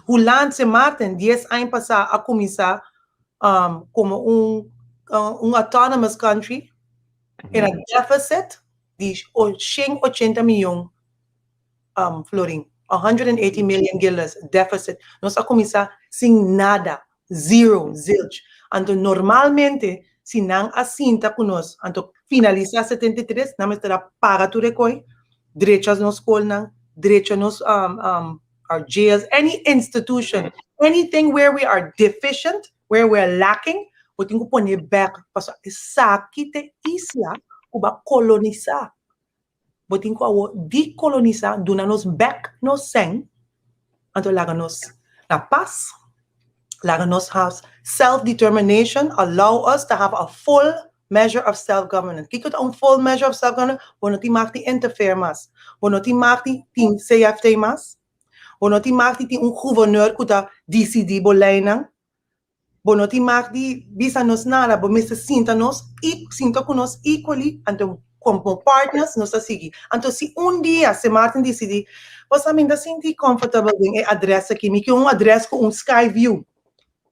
Hulanda Sint Maarten, 10 aña pasá a kuminsá komo un autonomous country in a deficit di 180 mion florin. 180 million guilders deficit. Nos a kuminsá sin nada. Zero, zilch. Anto, normalmente, si nan a sinta ku nos, anto finalisá 73, nan mester paga tur kos, drecha nos skolnan, drecha nos our jails, any institution, anything where we are deficient, where we're lacking, bo tin ku pone back, paso esaki ta isla ku b'a kolonisá. Bo tin ku dekolonisá, duna nos back nos sèn, anto laga nos na pas, laga nos have self-determination, allow us to have a full measure of self-governance. Kiko ta un full measure of self-governance? Bo no tin mag di interfere mas. Bo no tin mag di tin CFT mas. Bo no tin mag di tin un gouverneur ku ta disidí bo leinan. Bo no tin mag di bisa nos nada, bo mester sinta nos i sinta ku nos equally, anto komo partners nos ta sigui. Anto si un dia Sint Maarten disidí, bo mi n' ta sinti comfortable den e adrès aki, mi ke un adrès ku un sky view.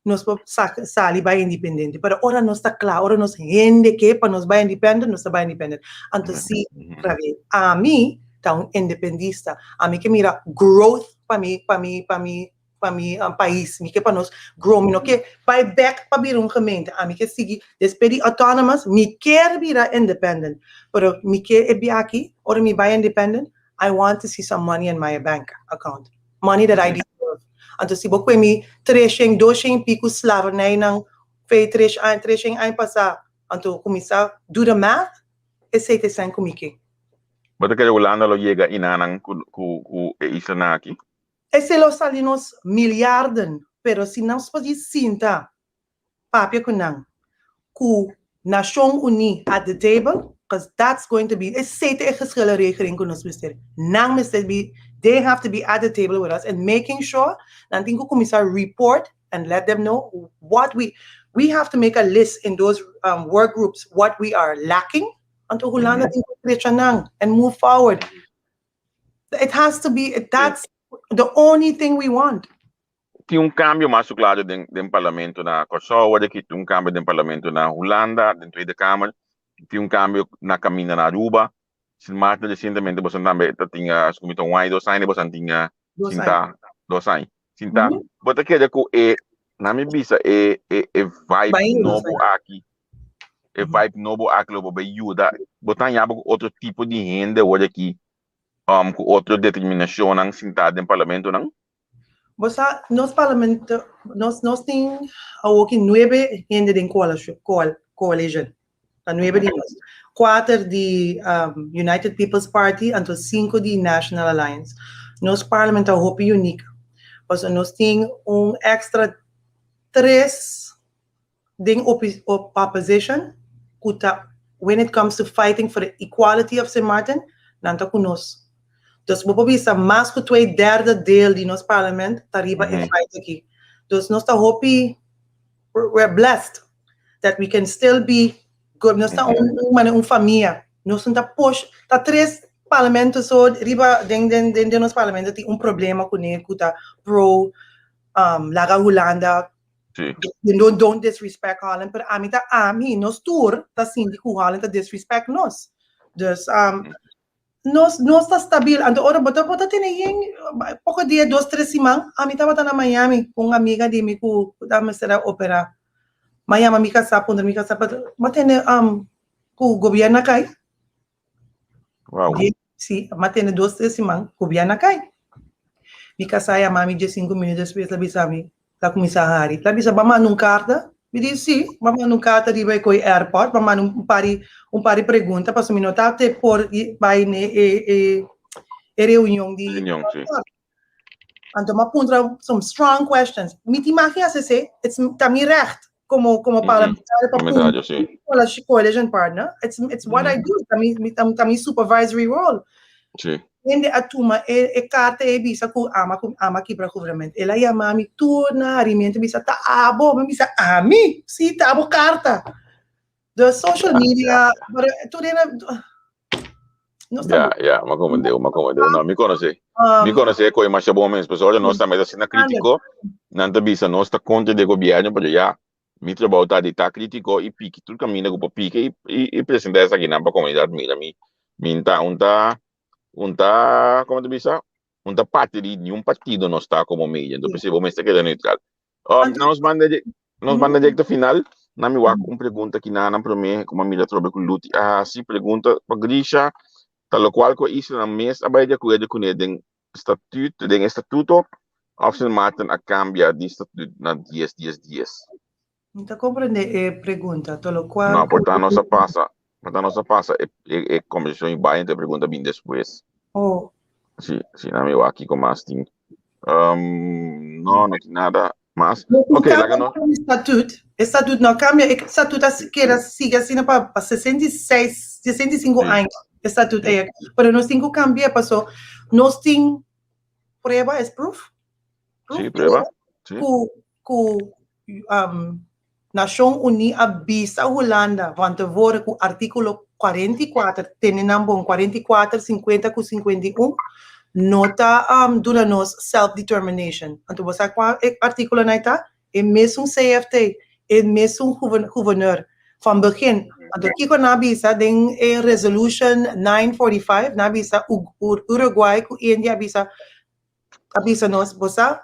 Nos por sali bai independente. Pero ora nos ta kla, ora nos hende ke pa nos bai independent, nos ta bai independent. Anto si, ami ta un independista. Ami ke mira growth pa mi pais, mi ke pa nos grow, mi no ke bai back pa bira un gemeente. Ami ke sigui despues di autonomous, mi ke bira independent. Pero mi ke e aki, ora mi bai independent, I want to see some money in my bank account. Money that I deserve. Anto si bo mi 300, 200 piku slavernij nan fe 3 aña, 300 aña pasá. Anto kuminsá do the math, esei ta esei ku mi ke. Bo ta kere Hulanda lo yega einan ku e isla aki? Esei lo sali nos miljarden, pero si nos por sinta papia ku nan, ku Nashon Uní at the table, because that's going to be, esei ta e geschillenregeling ku nos mester. Nan mester be, they have to be at the table with us and making sure, nan tin ku kuminsá report and let them know what we have to make a list in those work groups, what we are lacking, anto Hulanda tin ku nan and move forward. It has to be, that's the only thing we want. Tin un kambio mas kla den parlamento na Kòrsou, aki tin un kambio den parlamento na Hulanda, den Tweede Kamer, tin un kambio na kaminda na Aruba. Sint Maarten resientemente boso tambe tin un aña, 2 aña, boso tin sinta 2 aña. Sinta, bo ta kere ku e na mi bisa e vibe nobo aki. E vibe nobo aki lo por yuda. Bo ta haña otro tipo di hende awor aki ku otro determinashon sintá den parlamento nan? Bo sa, nos parlamento, nos tin aki nuebe hende den coalition. Ta nuebe di nos. Kuater di United People's Party, anto sinku di National Alliance. Nos parlamento ta hopi unique. Paso nos tin un extra tres den opposition ku ta, when it comes to fighting for the equality of St. Martin, nan ta ku nos. Dus bo bisa mas ku 2/3 deel di nos parlement ta riba e fight aki. Dus nos ta hopi, we're blessed that we can still be good. Nos ta un famia. Nos ta push, ta tres parlamento so riba den nos parlamento tin un problema ku ta pro laga Hulanda. Don't disrespect Holland, pero ami ta ami, nos tur ta sinti ku Holland ta disrespect nos. Dus nos ta stabil. Anto ora bo ta bo ta tene yen poko dia, 2, 3 siman, ami tabata na Miami ku un amiga di mi ku ta mester a operá. Miami mi kasá, puntra mi kasá, m'a tende ku gobièrnu a kai. Si, m'a tende 2, 3 siman, gobièrnu a kai. Mi kasá yama mi 5 minüt despues, el a bisa mi, el a kuminsá hari. El a bisa, "B'a manda un karta?" Mi di, "Si, b'a manda un karta riba e koi airport, b'a manda un par di pregunta, pasobra mi no ta te por bai na e reunion di Reunion, si. Anto m'a puntra some strong questions. Mi tin mag hasi esei, it's ta mi recht como parlamentario pa Parlamentario, si. puntra coalition partner. It's what I do, ta mi supervisory role. Hende a tuma e karta e bisa ku ami ku ami a kibra huramento. El a yama mi turna, arimento bisa ta abo, mi bisa ami, si ta abo karta. The social media, but tur ena no Ya, ya, m'a komprondé, m'a komprondé. No, mi konosé. Mi konosé koi masha bon mes. Pasobra ora nos tambe ta asina krítiko, nan ta bisa nos ta kontra di e gobièrnu, pero ya, mi trabou ta di ta krítiko i piki tur kaminda ku por piki i presentá esakinan pa komunidat mira mi mi ta un ta un ta komo ta bisa un ta parti di niun partido nos ta komo media enton p'esei bo mester keda neutral. Nos banda nos banda direkto final na mi wak un pregunta ki nan promé ku mi a mira atrobe ku Luti a hasi pregunta pa Grisha ta lokual ku e islanan mes a bai di akuerdo kuné den statuut den e statuto òf Sint Maarten a kambia di statuut na dies dies dies. Mi ta komprendé e pregunta, to lokual No, por ta nos a pasa, por ta nos a pasa e kombersashon i bai enton e pregunta bin despues. Oh. Si, si, na mi wak kiko mas tin. No, no tin nada mas. No Ok, laga no. Statuut, e statuut no a kambia, e statuut a keda sigui asina pa 66, 65 aña, e statuut ei. Pero nos tin ku kambia paso nos tin prueba, es proof? Sí, prueba. Sí. Ku Nashon Uní a bisa Hulanda van tevoren ku artíkulo 44, tene nan bon, 44, 50 ku 51, no ta duna nos self-determination. Anto bo sa kua e artíkulonan ei ta? E mesun CFT, e mesun gouverneur van begin. Anto kiko nan a bisa den e resolution 945? Nan a bisa Uruguay ku India a bisa nos, bo sa,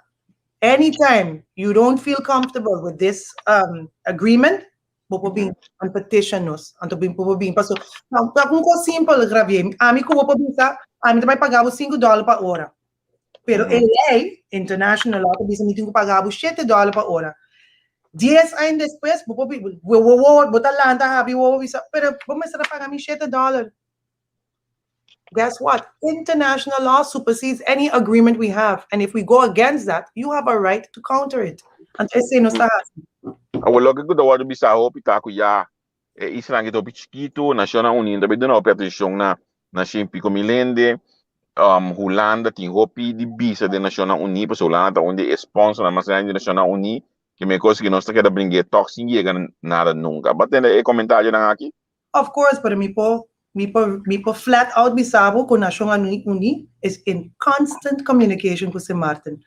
anytime you don't feel comfortable with this agreement, bo por bin and petition nos. Anto bin por bin paso. Nou, ta un kos simpel, Javier. Ami ku bo por bisa, ami ta bai paga bo $5 pa ora. Pero e lei, international law, ta bisa mi tin ku paga bo $7 pa ora. 10 aña despues, bo por bin, bo bo bo bo ta lanta habi bo bisa, pero bo mester a paga mi $7. Guess what? International law supersedes any agreement we have. And if we go against that, you have a right to counter it. Anto esei nos ta hasi. Awor loke ku ta wòrdu bisa hopi ta ku ya e islanan ta hopi chikitu, Nashonnan Uní no ta bai duna hopi atenshon na shen piko mil hende. Hulanda tin hopi di bisa den Nashonnan Uní, pasobra Hulanda ta un di e sponsornan mas grandi di Nashonnan Uní, ke men kos ku nos ta keda bring'é tòg sin yega nada nunka. Bo a tende e komentarionan aki? Of course, pero mi por flat out bisa bo ku Nashon Uní is in constant communication ku Sint Maarten.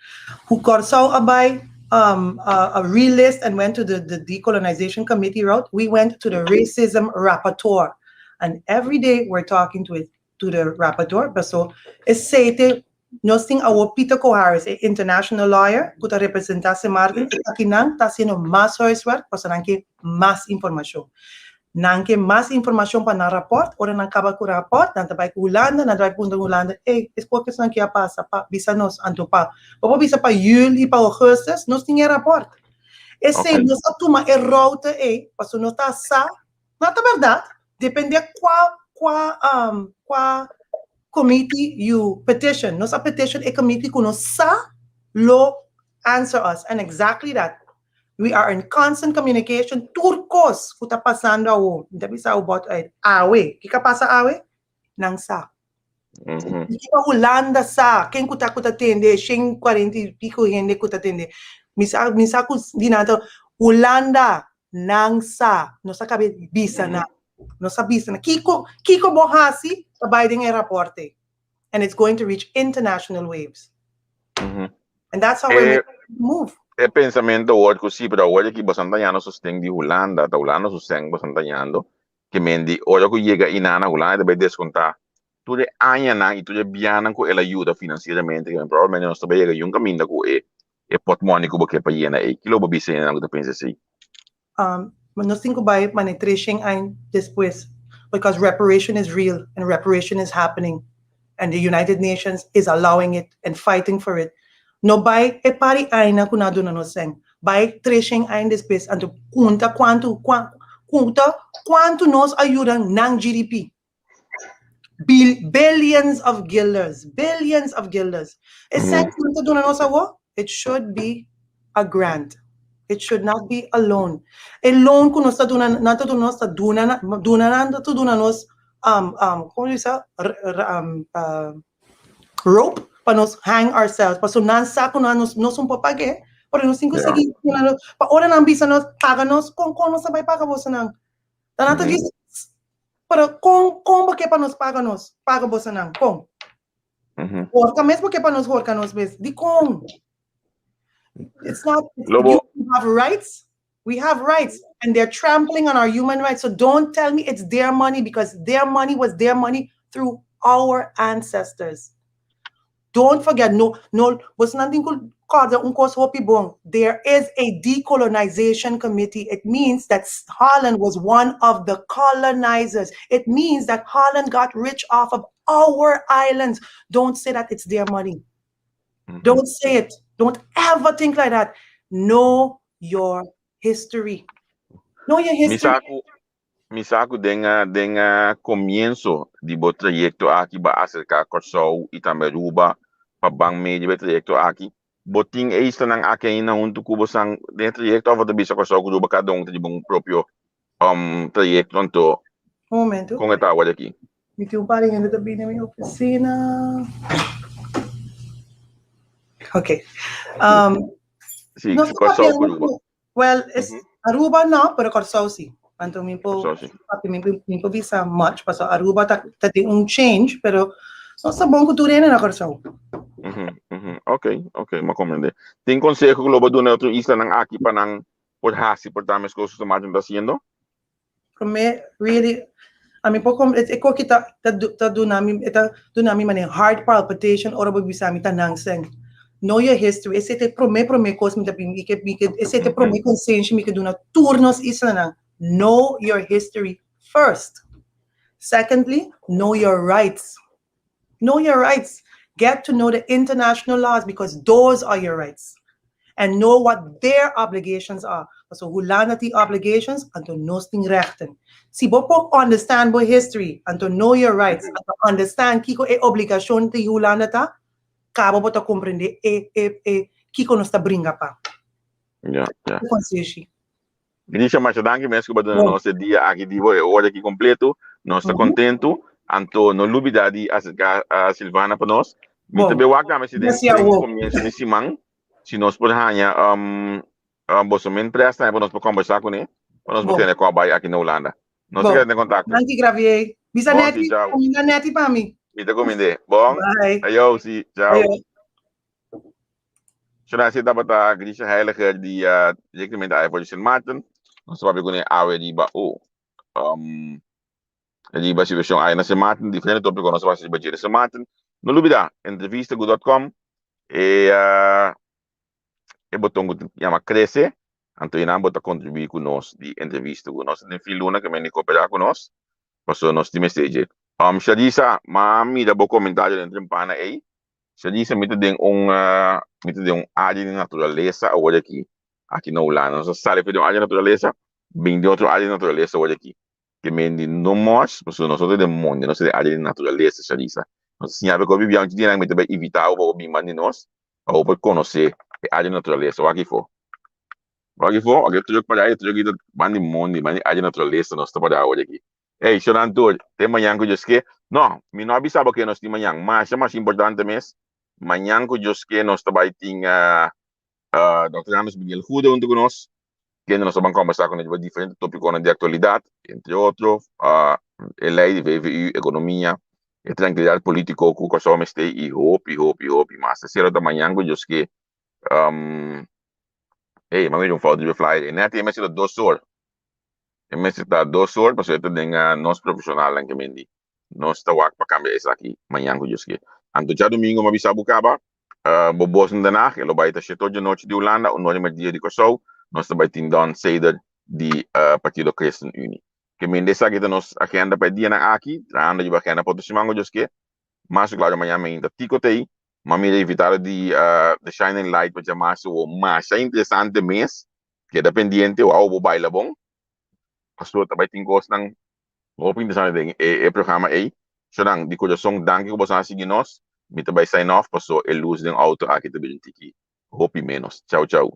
Ku Kòrsou a bai a relist and went to the decolonization committee route, we went to the racism rapporteur. And every day we're talking to it, to the rapporteur. So, esei te nos tin awo Peter Koharis, e international lawyer, ku ta representá Sint Maarten, i aki nan ta hasiendo mas huiswerk, pasobra nan ke mas informashon. Nan ke mas informashon pa nan rapport, ora nan kaba ku rapport, nan ta bai ku Hulanda, nan ta bai puntra Hulanda, "Hey, es por ke ki a pasa, pa bisa nos, anto pa, bo por bisa pa juli, pa augustus, nos tin e rapport." Esei nos a tuma e route ei, pasobra nos ta sa, no ta bèrdat, depende kua committee you petition. Nos a petition e committee ku nos sa lo answer us, and exactly that. We are in constant communication. Tur kos ku ta pasando awo, mi ta bisa bo uit, awe, kiko a pasa awe? Nan sa. Kiko Hulanda sa, ken ku ta tende, 140 i piko hende ku ta tende. Mi sa ku di nan ta, Hulanda, nan sa, nos a kaba bisa nan. Nos a bisa nan. Kiko bo hasi, ta bai den e rapport. And it's going to reach international waves. And that's how we move. E pensamentu awor ku si, pero awor aki boso ta hañando sosten di Hulanda, ta Hulanda sosten boso ta hañando, ke men di ora ku yega inana Hulanda ta bai deskontá tur e añanan i tur e bianan ku el a yuda finansieramente, ke men probablemente nos ta bai yega yun kaminda ku e pòtmòni ku bo ke pa yena ei. Kilo bo bisa hendenan ku ta pensa asei? Nos tin ku bai mane 300 aña despues, because reparation is real and reparation is happening. And the United Nations is allowing it and fighting for it. No bai e par di aña ku nan a duna nos sèn. Bai 300 aña despues, anto konta kuantu nos a yuda nan GDP. Billions of guilders, billions of guilders. E sèn ku nan ta duna nos awor, it should be a grant. It should not be a loan. E loan ku nos ta duna, nan ta duna nos, ta duna, duna nan ta duna nos, kon bisa, rope pa nos hang ourselves. Pasobra nan sa ku nos nos no por pag'é, pero nos tin ku sigui duna nos. Pa ora nan bisa nos, paga nos, kon kon nos ta bai paga bosonan? Ta nan ta bisa, pero kon kon bo ke pa nos paga nos, paga bosonan? Kon? Horka mes bo ke pa nos horka nos mes? Dikon? It's not, Lobo. You have rights. We have rights and they're trampling on our human rights. So don't tell me it's their money because their money was their money through our ancestors. Don't forget, no, was nothing called un kos hopi bon. There is a decolonization committee. It means that Holland was one of the colonizers. It means that Holland got rich off of our islands. Don't say that it's their money. Don't say it. Don't ever think like that. Know your history. Know your history. Mi sa ku den komienso di bo trayekto aki b'a aserká Kòrsou i tambe Aruba pa ban medio e trayekto aki. Bo tin e islanan aki ainda huntu ku bo san den trayekto òf bo ta bisa Kòrsou ku Aruba kada un ta un propio trayekto anto Un momento. Kon e ta awor aki? Mi tin un par di hende ta bini na mi ofisina. Ok. Sí, nos Kòrsou ku Aruba. Well, es Aruba no, pero Kòrsou sí. Anto mi por Kòrsou sí. mi por bisa much, paso Aruba ta tin un change, pero nos ta bon ku tur hende na Kòrsou. Ok, m'a komprendé. Tin konseho ku lo bo duna otro islanan aki pa nan por hasi por ta meskos ku Sint Maarten ta hasiendo? Promé, really, ami por e koki ta duna mi, e ta duna mi manera heart palpitation ora bo bisa mi ta nan sèn. Know your history. Esei ta e promé kos mi ta mi ke, esei ta e promé konsenshi mi ke duna tur nos islanan. Know your history first. Secondly, know your rights. Know your rights. Get to know the international laws because those are your rights. And know what their obligations are. So Hulanda tin obligations anto nos tin rechten. Si bo por understand bo history and to know your rights and to understand kiko e obligashon di Hulanda ta, kaba bo ta komprendé e kiko nos ta bringa pa. Konsenshi. Grisha, masha danki mes ku bo a duna nos e dia aki di bo, e ora aki kompleto. Nos ta kontentu. Anto no lubidá di aserká Silvana pa nos. Mi ta be wak tambe si den komienso di siman, si nos por haña boso men pres tambe pa nos por kombersá kuné, pa nos por tene kon a bai aki na Hulanda. Nos ta keda den kontakto. Danki, Gravier. Bisa Bon, Netty, si, chao. Kuminda Netty pa mi. Mi ta kumind'é. Bon. Bye. Ayo, si, chao. Ayo. Shona si tabata Grisha Heiliger di directamente aya for di Sint Maarten. Nos ta papia kuné awe riba o riba situashon aya na Sint Maarten. Diferente topiko nos ta pasa riba dje na Sint Maarten. No lubida entrevistagu.com e e boton ku yama krese anto einan bo ta kontribuí ku nos di entrevista ku nos den fin luna ke mende koperá ku nos pasobra nos tin mester dje. Sharisa, m'a mira bo komentario den trempana ei. Sharisa, mi ta den un mi ta den un área di naturalesa awor aki, aki na Hulanda. Nos a sali for di un área di naturalesa bin den otro área di naturalesa awor aki. Ke men di no mors, pasobra nos no ta den monte, nos ta den área di naturalesa, Sharisa. Nos a siña bo ku bibiaun chi dianan mi ta bai invitá bo pa bo bin banda di nos pa bo por konosé e área di naturalesa. Wak afó. Wak afó, wak e trùk pará, e trùk aki ta banda di mondi, banda di área di naturalesa nos ta pará awor aki. Ey, shornan tur, te mañan ku Dios ke. No, mi no a bisa bo ke nos tin mañan. Masha, masha importante mes. Mañan ku Dios ke nos ta bai tin Dòkter Anders Miguel Goede huntu ku nos, kende nos ta ban kòmbersá kuné riba diferente tópikonan di aktualidat, entre otro e lei di VVU, ekonomia, e trankilidat polítiko ku Kòrsou mester i hopi, hopi, hopi mas. Esei lo ta mañan ku Dios ke. Ey, m'a mira un foto riba e flyer ei. Nèt ei mester ta dos or. E mester ta dos or pasobra e ta den nos profeshonalnan ke men di. Nos ta wak pa kambia esaki mañan ku Dios ke. Anto djadumingu m'a bisa bo kaba, bo bos den Den Haag, e lo bai ta shete or djanochi di Hulanda, un or i merdia di Kòrsou, nos ta bai tin Don Seder di Partido Christen Unie. Ke men di esaki ta nos agenda pa e dianan aki, trahando riba agenda pa otro siman ku Dios ke. Mas klaro mañan mainta Tico ta ei, m'a mira invitado di The Shining Light pa djamarse wou masha interesante mes. Keda pendiente, wou bo baila bon. Pasobra ta bai tin kosnan hopi interesante den e programa ei. Shonan, di kurason, danki ku boso a sigui nos. Mi ta bai sign off, paso e lus den outo aki ta bira un tiki hopi menos. Chau chau.